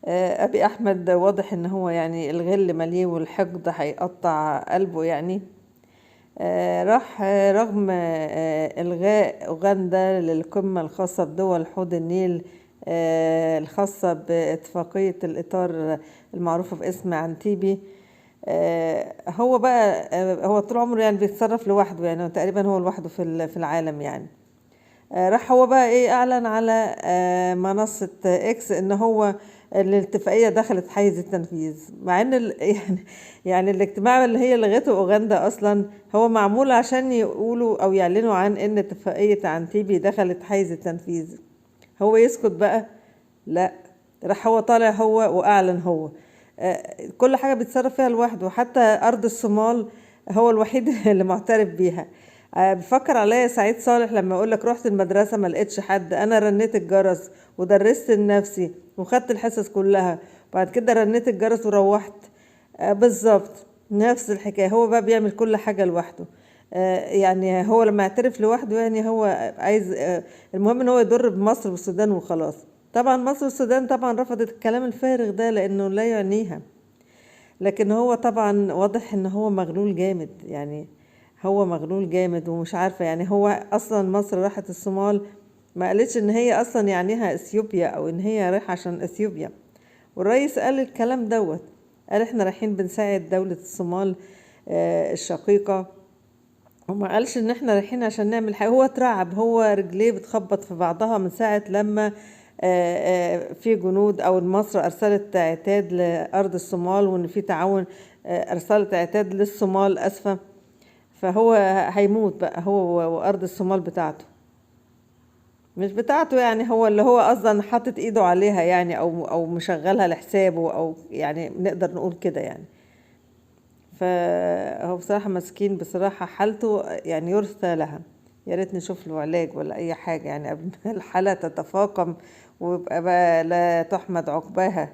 أبي أحمد واضح إن هو يعني الغل مليه والحقد هيقطع قلبه يعني. راح رغم إلغاء أوغندا للقمة الخاصة بدول حوض النيل الخاصة باتفاقية الإطار المعروفة باسم عنتيبي. هو بقى هو طول عمره يعني بيتصرف لوحده، يعني تقريبا هو لوحده في العالم يعني. راح هو بقى ايه اعلن على منصة اكس ان هو الاتفاقية دخلت حيز التنفيذ، مع ان يعني الاجتماع اللي هي لغته اوغندا اصلا هو معمول عشان يقولوا او يعلنوا عن ان اتفاقية عنتيبي دخلت حيز التنفيذ. هو يسكت بقى؟ لا، راح هو طالع هو واعلن هو. كل حاجة بيتصرف فيها لوحده، حتى ارض الصومال هو الوحيد اللي معترف بيها. بفكر عليا سعيد صالح لما يقول لك رحت المدرسة ما لقيتش حد، أنا رنيت الجرس ودرست لنفسي وخدت الحصص كلها، بعد كده رنيت الجرس وروحت. بالظبط نفس الحكاية، هو بقى بيعمل كل حاجة لوحده. يعني هو لما اعترف لوحده يعني هو عايز، المهم ان هو يضر بمصر والسودان وخلاص. طبعا مصر والسودان طبعا رفضت الكلام الفارغ ده لأنه لا يعنيها، لكن هو طبعا واضح ان هو مغلول جامد، يعني هو مغلول جامد ومش عارفة. يعني هو أصلا مصر راحت الصومال ما قالتش إن هي أصلا يعنيها إثيوبيا أو إن هي رايحة عشان إثيوبيا، والرئيس قال الكلام دوت، قال إحنا رايحين بنساعد دولة الصومال الشقيقة، وما قالش إن إحنا رايحين عشان نعمل حاجة. هو اترعب، هو رجليه بتخبط في بعضها من ساعة لما في جنود أو مصر أرسلت عتاد لأرض الصومال، وإن في تعاون، أرسلت عتاد للصومال أسفة. فهو هيموت بقى هو وأرض الصومال بتاعته، مش بتاعته يعني، هو اللي هو أصلا حاطط إيده عليها يعني، أو مشغلها لحسابه، أو يعني نقدر نقول كده يعني. فهو بصراحة مسكين، بصراحة حالته يعني يرثى لها، يا ريت نشوف له علاج ولا أي حاجة يعني قبل ما الحالة تتفاقم ويبقى بقى لا تحمد عقباها.